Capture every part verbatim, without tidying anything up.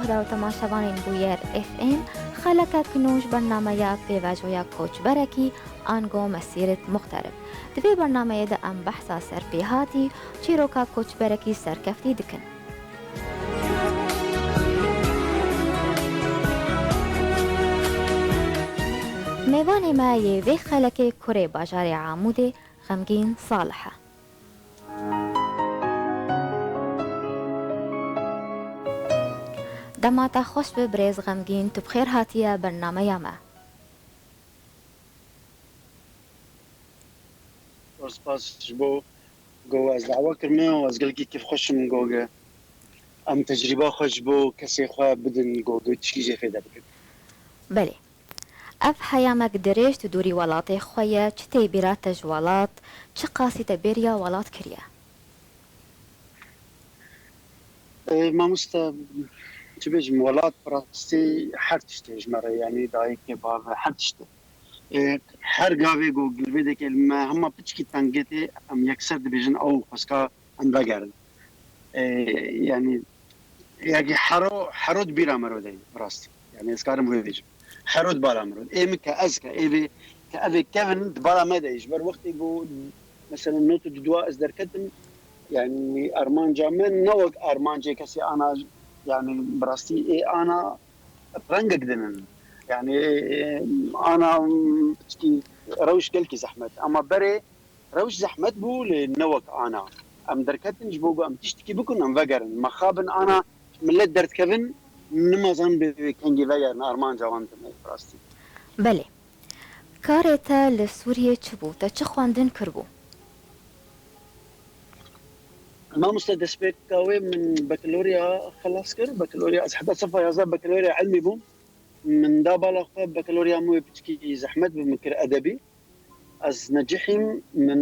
Bîra û temaşevanên Bûyer F M, xelekek nû ji bernameya pêvajoya koçberekî ango mesîret muxterib. Di vê bernameyê de em behsa serpêhatî, çîroka koçberekî serkeftî dikin. Mêvanê me yê vê xelekê kurê bajarê Amûdê Xemgîn Salih e. Dema te xweş be birêz Xemgîn, tu bi xêr hatiye bernameya me. Zor spas ji bo ku ez dawa kirime û ez gelekî kêfxweş im ku em tecrîba xwe ji bo kesê xwe bidin ku tişkî jê fêde bikin. Belê. Ev heyamek dirêj tu dûrî welatê xwe ye, çi tê bîra te ji welat, çi qasî te bêriya welat kiriye? E, mamoste, çi bêjim, welat bi rastî her tiştê ji me re, yanî dayikê, bavê, her tiştê. E, her gavê ku girvêdekê li me hema piçkî tengê tê, em yekser dibêjin ew xwezka em vegerin. E, yanî, yekî hero, hero di bîra me re de ye, bi rastî. Yanî, ez karim wê bêjim. Hero di bala me re de. Ê min ke ez ke, ê vê, ke ev ê kevin di bala me de ye. Ji ber wextê ku, mesela, nod û du ez derketim, yanî, armanca me ne wek armancê kesê ana, yanî, bi rastî ê ana rengek dinin. Yanî, ê, ana, piçkî rewş gelkî zehmet. Ama berê rewş zehmet bû, lê ne wek ana. Em derketin ji bo ku em tiştekî bikin, em vegerin. Mexabin ana millet derdikevin, nimazan bi kengî vegerin, armanca wan tune, bi rastî. Belê. Karê te li Sûriyê çi bû? Te çi xwendin kiribû? Mamoste, destpêka wê min bakalorya xelas kir. Bakalorya, ez heta sefa yazdeh bakalorya ilmî bûm. Min da bala xwe bakalorya min wê piçkî zehmet bi min kir edebî. Ez necihîm, min,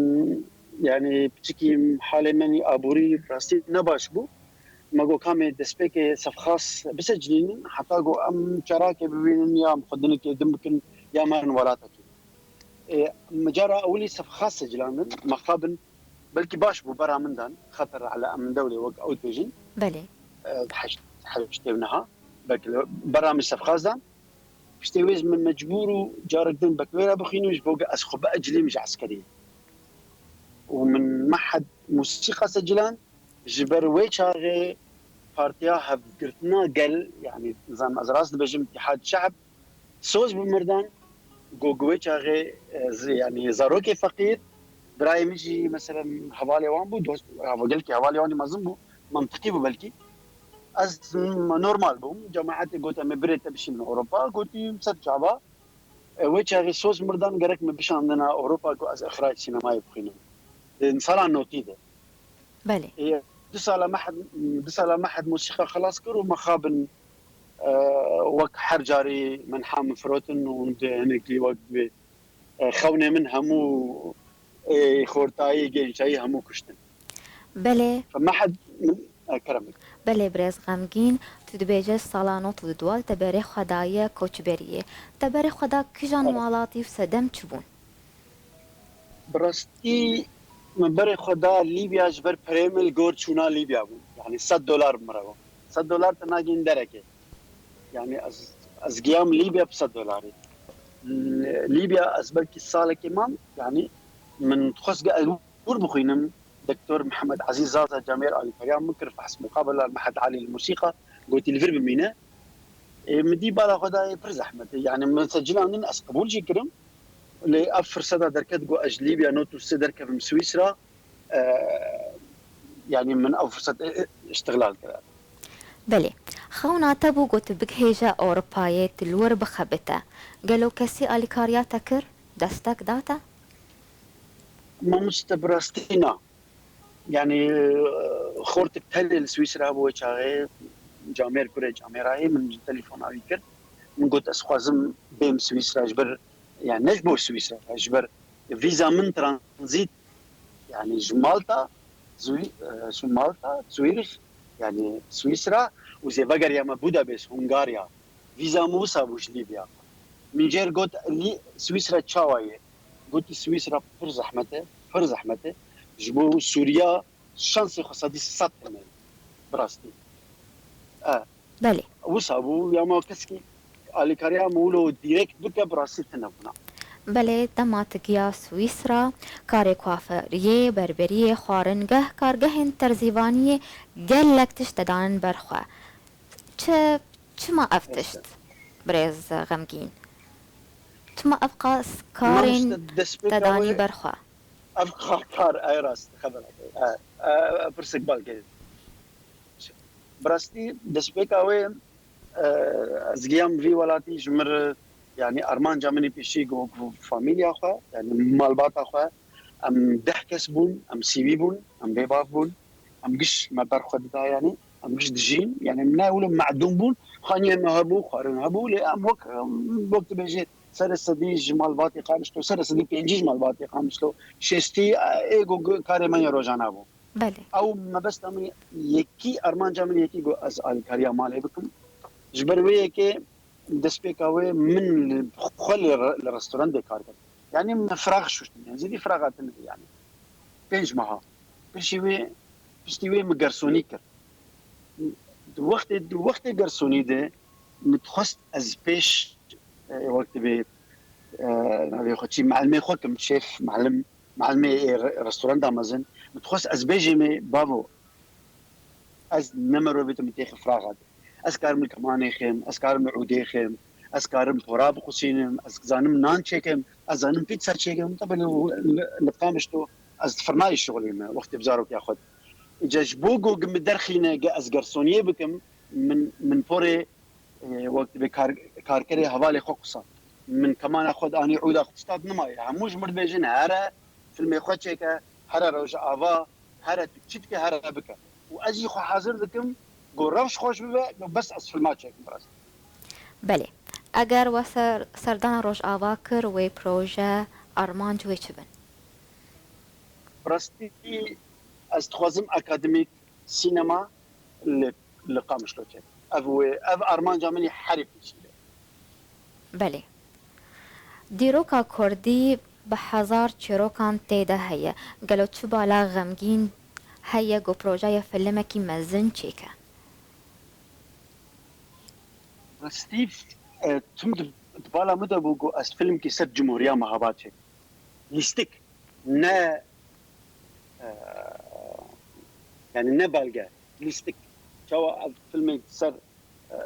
yanî, piçikî halê min aborî rastî ne baş bû. Me got, kamê destpêkê sefxas bisecilînin, heta ku em çarakê bibînin, ya em xwedinekê din bikin, ya merin welatekê. Ê, min cara ewilî sefxas secilandin, mexabin, belkî baş bû, bera min dan, xeter ele em dewlê wek ew dibêjin. Belê. E, heşt, heştê û neha, belkî bera min sefxas dan. Piştê wê ji min mecbûr û carek din beklora bixwînim ji bo ku ez xwe biecilîm ji eskeriyê. Û min mehed mûsîqa secilan, ji ber wê çaxê Partiya Hevgirtina Gel, yanî, nizanim ez rast dibêjim, Îtîhad Şehb, soz bi mir dan, got, wê çaxê, e, zi-, yanî, zarokê feqîr, birayê min jî, meselen, hevalê wan bû, dost, hava-, gelkî hevalê wan jî mezin bû, mantiqî bû belkî. Ez m-, normal bûm. Cemaetê got, "Em ê birê te bişînin Ewropa." Gotî, "Ser çava." E, wê çaxê soz mir dan, gerek min bişandina Ewropa ku ez îxrac sînemayê bixwînim. Di sala notî de. Belê. E, du sala mehed, du sala mehed mosîqa xelas kir û mexabin, e, wek her carî min ha min firotin û di hinekî wek divê, e, xewnê min hemû, e, xortayî, gençayî hemû kuştin. Belê. Mehed, e, kerem. Belê, birêz Xemgîn, tu dibêje sala nod û du te berê xwe daye koçberiyê. Te berê xwe da kijan welatî û sedem çi bûn? Bi rastî min berê xwe da Lîbya ji ber pereyê min li gor çûna Lîbya bû. Yanî sed dolar bi min re bû. Sed dolar te nagihîn derekê. Yanî ez, ez giyam Lîbya bi sed dolarî. Lîbya ez belkî salekê mam, yanî min dixwest ge ez wir bixwînim. Doktor Mihemed Ezîz Zaza camêr alîkariya min kir, fehs muqabela li Mehed Alî li musîqa, gotî li vir bimîne. Ê, min dî bala xwe dayê pir zehmet e. Yanî min secilandin ez qebûl jî kirim. Lê ev firseta derket ku ez ji Lîbya nod û sê derkevim Swîsra, e, yanî min ev firset, e, e, îştixlal kir. Belê. Xewna te bû ku tu bigihêje Ewropayê, tu li wir bixebite. Gelo kesî alîkariya te kir? Destek da te? Mamoste, bi rastî na. Yanî, e, xortik tenê li Swîsra bû wê çaxê, camêr kurê camêrayê, min ji telefona wî kir. Min got, "Ez xwazim bêm Swîsra ji ber, yani ne ji bo Swîsra, ji ber vîza min tranzît, yani ji Malta, Zwî-, e, ji Malta, Zurich, yani Swîsra û zê vegeriya me Budapest, Hungarya. Vîza min wisa bû ji Lîbya." Min jêr got, "Lî-, Swîsra çawa ye?" Gotî, "Swîsra pir zehmet e, pir zehmet e. Ji bo Sûriya şansê xwe sedî sed tune ye. Bi rastî." E, Belê. Wisa bû, ya ma kesekî alîkariya min wilo direkt bike, bi rastî tune bûna. Belê, dema tu giya Swîsra, karê kuaferiyê, berberiyê, xwaringeh, kargehên terzîvaniyê, gelek tişt te danin ber xwe. Çi, çima ev tişt, birêz Xemgîn? Çima ev qas karên te danî ber xwe? Ev kar, kar, ey rast, xebera te. E, e, pirsek bal kir. Bi rastî destpêka wê, e, ez giyam vî welatî ji mir, yanî armanca min ê pêşî ku, ku famîlya xwe, yanî malbata xwe, em deh kes bûn, em sîvî bûn, em bêbav bûn, em giş me ber xwe dida, yanî em giş dijîn, yanî ne wilo medûm bûn, xaniyên me hebû, xwarin hebû, lê em wek, wek dibêje, serê sedî ji malbatê Qamişlo, serê sedî pêncî ji malbatê Qamişlo, şêstî, e, ê ku karê me ya rojana bû. Belê. Ew mebesta min yekî, armanca min yekî ku ez alîkariya malê bikim. Ji ber wê yekê destpêka wê min li xwe li re-, li restorandê kar kir. Yanî min firax şuştim. Yanî zêdî firaxa tune bû yanî. Pênc meha. Piştî wê, piştî wê min gersonî kir. Di wextê, di wextê gersonî de min dixwest ez pêş, e, wek dibê, e, navê xwe çi, melimê xwe kim, şêf, melim, melimê ê re-, restoranda mezin. Min dixwest ez bêjê me, bavo, ez ne mirovê te, min têxe firaxa de. Ez karim li kemanê xêm, ez karim li ûdê xêm, ez karim pora biqusînim, ez zanim nan çêkim, ez zanim pîtsa çêkim. Tabi li, li, li Qamişlo ez firnayê şixulîme wextê bi zarokiya xwe de. Îca ji bo ku min derxîne ge ez gersoniyê bikim, min, min porê, e, wek dibê kar-, karkerê hevalê xwe qusand. Min kemana xwe de anî ûda xwe, tişta din nimaye. Hemû ji mir dibêjin here filmê xwe çêke, here Rojava, here tu çi dike, here bike. Û ez jî xwe hazir dikim, ku rewş xweş bibe, ku bes ez filma çêkim, bi rastî. Belê. Eger we ser-, serdana Rojava kir, wê proje, armanc wê çi bin? Bi rastî ez dixwazim akademîk sînema li, li Qamişlo çêkim. Ev wê, ev armanca min ê herî pêşî be. Belê. Dîroka kurdî bi hezar çîrokan tê de heye. Gelo çi bala xemgîn heye ku projeyê filimekî mezin çêke? Rastî, e, tim di, di bala min de bû ku ez filmkî ser Cumhuriya Mehabad çêkim. Lîstik, ne, e, yanî ne belge, lîstik. Çawa ev filmê ser, e,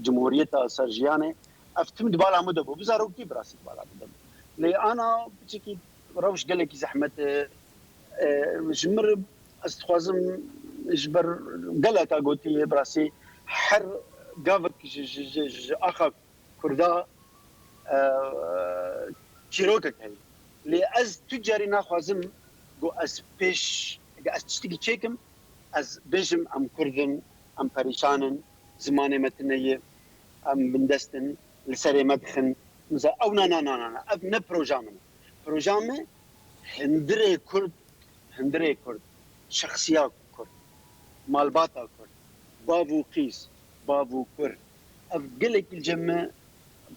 cumhuriyeta, ser jiyanê, ev tim di bala min de bû. Bi zarokî bi rastî di bala min de bû. Lê ana piçekî rewş gelekî zehmet e, e, ji mir ez dixwazim ji ber geleka gotiye bi rastî her gavek ji, ji, ji, ji axa Kurda, e, çîrokek heye. Lê ez tu carî naxwazim ku ez pêş, ge ez tiştekî çêkim, ez bêjim em Kurd in, em perîşan in, zimanê me tune ye, em bindest in, li serê me dixin. Mesela ew na, na, na, na, na. Ev ne proja min e. Proja min hundirê Kurd, hundirê Kurd, şexsiya Kurd, malbata Kurd, bav û qîz, bav û kur. Ev gelekî li cem me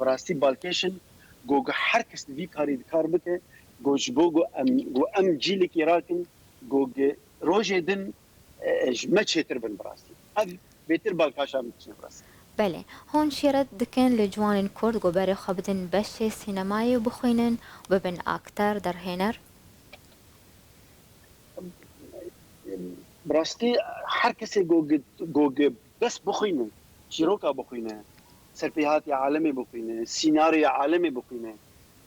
bi rastî balkêş in, ku her kes di vî karî di kar bike, ku ji bo ku em, ku em cîlekî rakin, ku rojê din, e, ji me çêtir bin bi rastî. Ev bêtir balkêşa min tiştine bi rastî. Belê. Hûn şîret dikin li ciwanên Kurd ku berê xwe bidin beşê sînemayê û bixwînin û bibin akter, derhêner? Bi rastî her kesê ku, ku bes bixwîne, çîroka bixwîne, serpêhatiya alemê bixwîne, sînaryoya alemê bixwîne,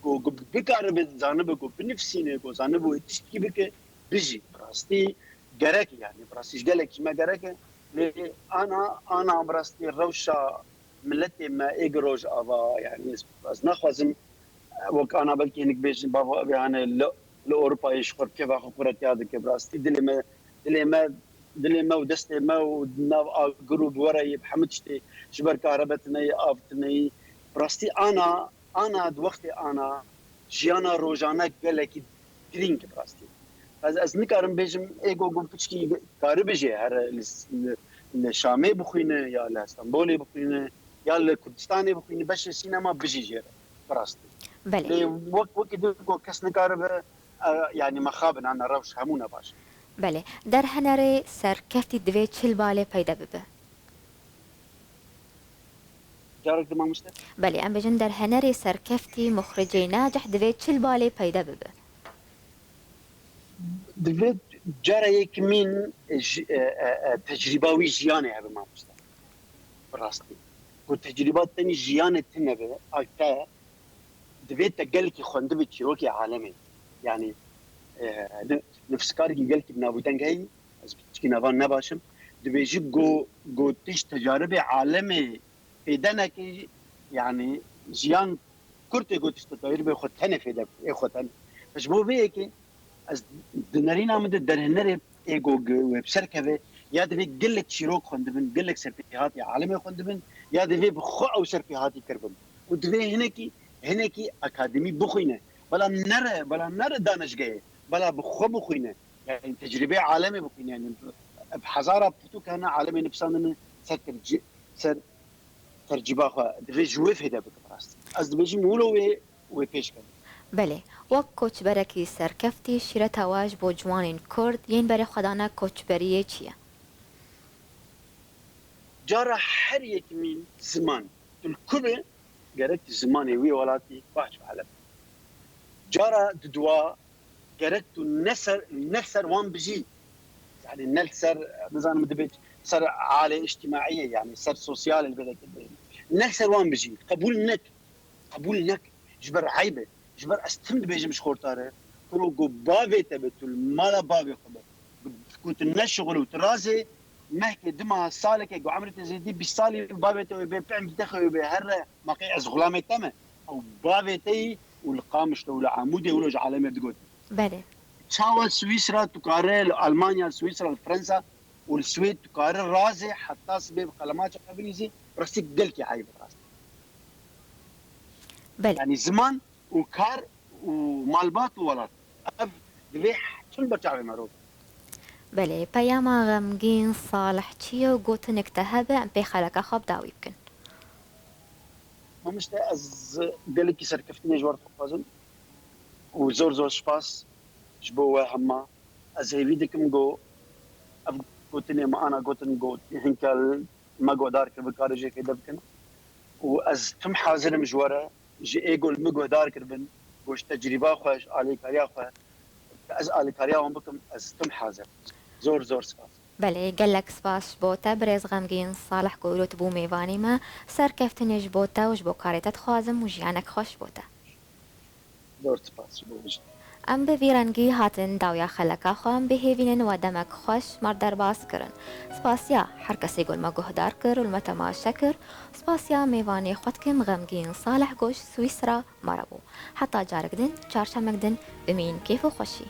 ku, ku bikaribe, zanibe ku binivîsîne, ku zanibe wê tiştekî bike, bijî. Bi rastî gerek e, yanî bi rastî ji gelek ji me gerek e. Lê ana, ana bi rastî rewşa miletê me ê gi Rojava, yanî ez, ez naxwazim, wek ana belkî hinek bêjin, bavo, ev ê hane li, li Ewropayê ji xwe bi kêfa xwe quretiya dike. Bi rastî dilê me, dilê me, dilê me û destê me û di nav agir û bi we re yê, bi hemû tiştê, ji ber kahrebe tune yî, av tune yî. Bi rastî ana, ana di wextê ana jiyana rojane gelekî girîng e bi rastî. Ez, ez nikarim bêjim, ê ku, ku piçkî karibe jê here li, li, li Şamê bixwîne, ya li Stenbolê bixwîne, ya li Kurdistanê bixwîne, beşê sînema bijî jê re, bi rastî. Belê. Lê wek, wekî din ku kes nikaribe, e, yanî mexabin, ana rewş hemû ne baş e. Belê. Derhenerê serkeftî divê çi li balê peyde bibe? Carek di mamoste. Belê, em bêjin derhenerê serkeftî, muxricê necih divê çi li balê peyde bibe? Divê cara yekimîn ji, e, e, e, tecrîba wî jiyanê hebe mamoste. Bi rastî. Ku tecrîba tenî jiyanê tune be, a te divê te gelekî xwendibî çîrokê alemê. Yanî, e, ni-, nivîskarekî gelekî bi navûdeng heyî, ez bi tişkî navan ne baş im, dibêjî go-, gotiş tecaribê alemê fêde neke, yanî jiyan kurtê gotiş tecaribê xwe tenê fêde, ê xwe tenê. Ji bo vê yekê ez di nerîna min de derhinerê ê go wê bi ser keve, ya divê gelek çîrok xwendibin, gelek serpêhatî alemê xwendibin, ya divê bi xwe ew serpêhatî kiribin. Û divê hinekî, hinekî akademî bixwîne. Belam nere, belam nere danişgehê, bela bi xwe bixwîne. Yani tecrübeyê alemê bixwîne. Yani bi hezara pirtûk hene alemê nivîsandine ser tercî-, ser tercîba xwe. Divê ji wê fêde bike bi rastî. Ez dibêjim wilo wê, wê pêş keve. Belê, wek koçberekî serkeftî şîreta we ji bo ciwanên Kurd yên berê xwe dane koçberiyê çi ye? Cara her yekimîn ziman. Tu li ku be, gerek tu zimanê wî welatî baş bielebî. Cara didwa gerek tu ne ser, ne ser wan bijî. Yani ne ser, nizanim dibê ser alê îctimaiyê, yani ser sosyal elbette ki. Ne ser wan bijî. Qebûl nek. Qebûl nek. Ji ber eyb e. Ji ber ez tim dibêjim ji xortare. Kuro ku bavê te be, tu li mala bavê xwe be. Ku tu ne şixul û tu razê mehkê dima saleke ku emrê te zêdî bîst salî bavê te wê bê pem dixê wê bê herre maqê ez xulamê te me. Ew bavê te yî û li Qamişlo û li Amûdê wilo ji alemê digot. Belê. Çawa Swîsra tu kare li Almanya, li Swîsra, li Fransa û li Swêd tu kare razê heta sibê bi qelemaça xwe binîsî, rastî gelkî eyb e rastî. Belê. Yani ziman û kar û malbat û welat. Ev divê çil ber çavê me ro. Belê, peyama Xemgîn Salih çi ye û gotinek te hebe em pê xeleka xwe bi dawî bikin. Mamoste ez gelekî serkeftinê ji we re dixwazim û zor zor spas ji bo we hema. Ez hêvî dikim ku ev gotinê me ana gotin ku hinkel me guhdar kir, bi karê jê fêde bikin. Û ez tim hazir im ji we re, ji ê ku li min guhdar kiribin, ku ji tecrîba xwe, ji alîkariya xwe, ez alîkariya wan bikim, ez tim hazir. Zor zor spas. Belê, gelek spas ji bo te, birêz Xemgîn Salih ku îro tu bû mêvanê me. Serkeftinê ji bo te û ji bo karê te dixwazim û jiyanek xweş bo te. Zor spas ji bo wijin. Em bi vî rengî hatin dawiya xeleka xwe. Em bihêvînin we demek xweş me derbas kirin. Spasiya her kesê ku li me guhdar kir û li me temaşe kir. Spasiya mêvanê xwe dikim Xemgîn Salih ku ji Swîsra me re bû. Heta carek din, çarşemek din, bimînin kêf û xweşî.